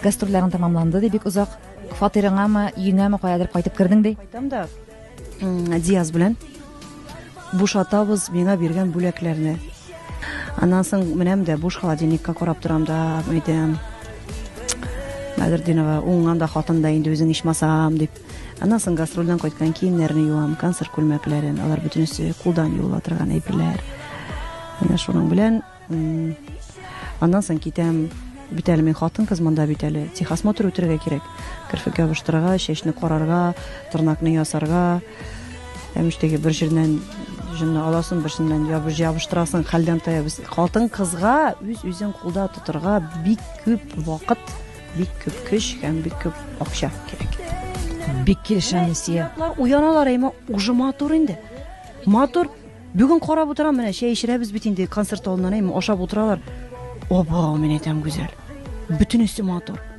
Гастрольләрең тәмамланды ди, бик озак. Фатирыңамы, өеңәме, каядыр кайтып кердең ди. Кайтам да Диаз белән бушатабыз миңа биргән бүләкләрне. Аннан соң менәм дә буш холодильникка карап торам да, әйтәм, Бәдертдинова, уңган да хатын да инде үзең ичмасам дип. Аннан соң гастрольдән кайткан киемнәрне юам, концерт күлмәкләрен, алар бөтенесе кулдан юыла торган әйберләр. Менә шуның белән аннан соң китәм. Бит әле мин хатын-кыз монда бит әле техосмотр үтәргә кирәк. Керфек ябыштырырга, чәчне карарга, тырнакны ясарга. Әмеш теге бер җиреннән җонны аласың, берсеннән ябыш ябыштырасың, хәлдән таябыз. Хатын-кызга үз-үзен кулда тотырга бик күп вакыт, бик күп көч һәм бик күп акча кирәк. Бик килешәм, Илсөя. Уяналар, әмма уже матур инде. Матур. Бүген карап утырам, менә чәй эчерәбез бит инде концерт алдыннан, әйме, ашап утыралар. Оба, мин әйтәм, гүзәл. Бөтенесе матур.